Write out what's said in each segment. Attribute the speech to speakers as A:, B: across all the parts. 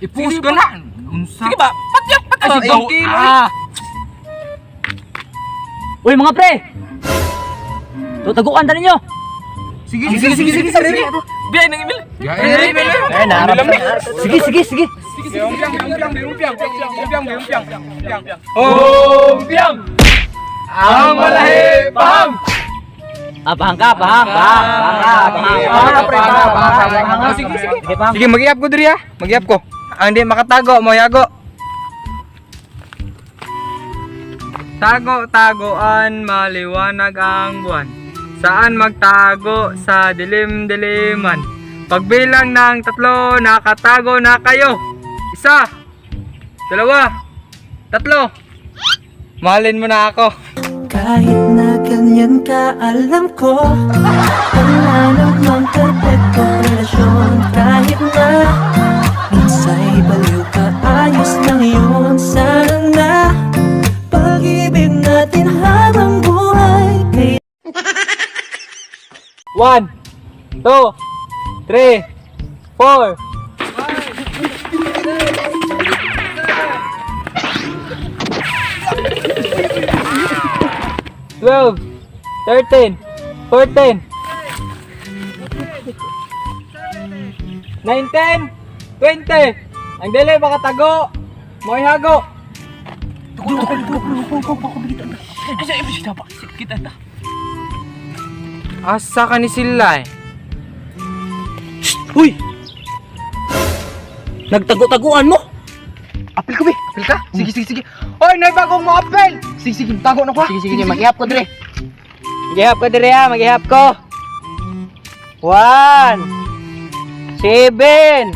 A: Ipus ka na. Unsa?
B: Sige ba? Patyap, patyap.
A: Ay, sige, kilo.
B: Ah.
C: Uy, mga pre! Tutaguan ta ninyo!
A: Sige, sige, sige, sige, sige.
B: Biyay ng email.
C: Eh, naharap. Sige, sige, sige.
A: Umpiang! Ang malahi paham!
C: Ah, pahang ka, pahang, pahang, pahang ka, pahang.
A: Pahang, pre, pahang, pahang,
C: Pahang,
A: pahang. Sige, sige.
C: Sige, pahang.
A: Sige, mag-iap ko diri ah. Mag-iap ko. Ang di makatago, mo yago. Tago-tagoan, maliwanag ang buwan. Saan magtago sa dilim-diliman? Pagbilang ng tatlo, nakatago na kayo. Isa, dalawa, tatlo. Mahalin mo na ako.
D: Kahit na ganyan ka, alam ko wala namang perpektong relasyon. Kahit na minsa'y baliw ka, ayos lang yun. Sana nga pag-ibig natin habang buhay kay
A: 1, 2, 3, 4. 12, 13, 14, 19, 20. Ang dili makatago. Mo'y hago.
B: Kita ta.
A: Asa ka ni sila eh?
C: Uy! Nagtago-taguan mo?
A: Apil ko be. Apil ka? Sige, sige, sige. Oy, nay bagong mo apel. Sige, sige, tago na ko.
C: Sige, sige, mag-ihap ko dire. Mag-ihap ko dire ha, mag-ihap ko. 1, 7,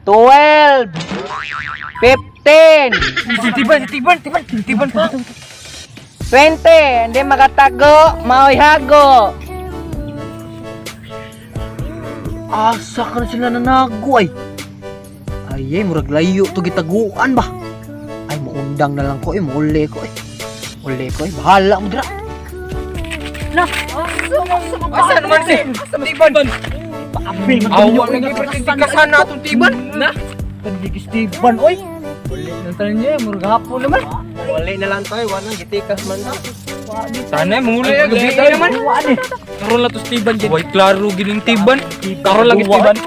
C: 12, 15,
A: Tiban, tiban, tiban, tiban pa.
C: 20. Hindi makatago, maoy hago. Asa ka na sila nanago ay. Ay, ay, murag layo to gitaguan ba? Ay, muundang na lang ko eh, muuli ko eh. Uli ko eh, bahala mo dira.
A: Asa naman si Tiban?
C: Paapil man
A: Awa na gyud tikasan na atong tiban.
C: Na. Tandigis tiban oy. Uli nang tanan niya, murag hapon naman.
E: Wala na lang tayo, wala gitikas man ta.
A: Sana mangulay ah, gabi tayo naman.
C: Wala eh.
B: Karon lang to Steven dyan.
A: Way klaro gining tiban. Karon lagi tiban.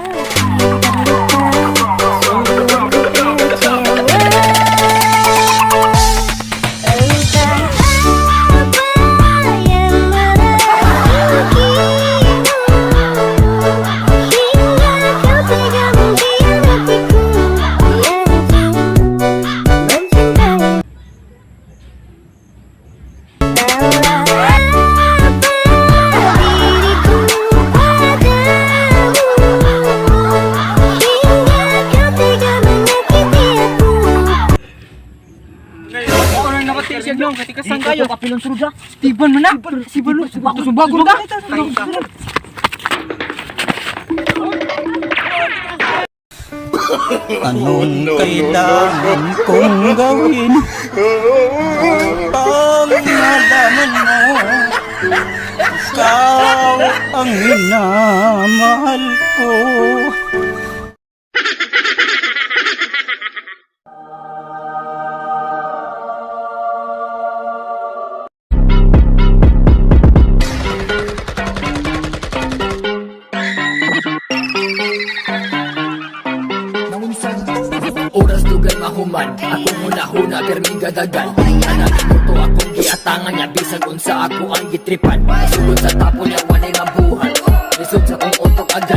A: Ako na nakatiis nyo, katikasan kayo.
C: Kapilon surud ha.
A: Tiban man na. Tiban mo. Subagon ka.
D: Anong kailangan kong gawin upang malaman mo ikaw ang minamahal ko?
F: Oras dugay mahuman. Akong huna-huna perming gadagan. Anak to akong giatangan niya. Bisag unsa ako ang gitripan. Sugod sa tapon niya walay mabuhan. Lisod sa kong utok agay.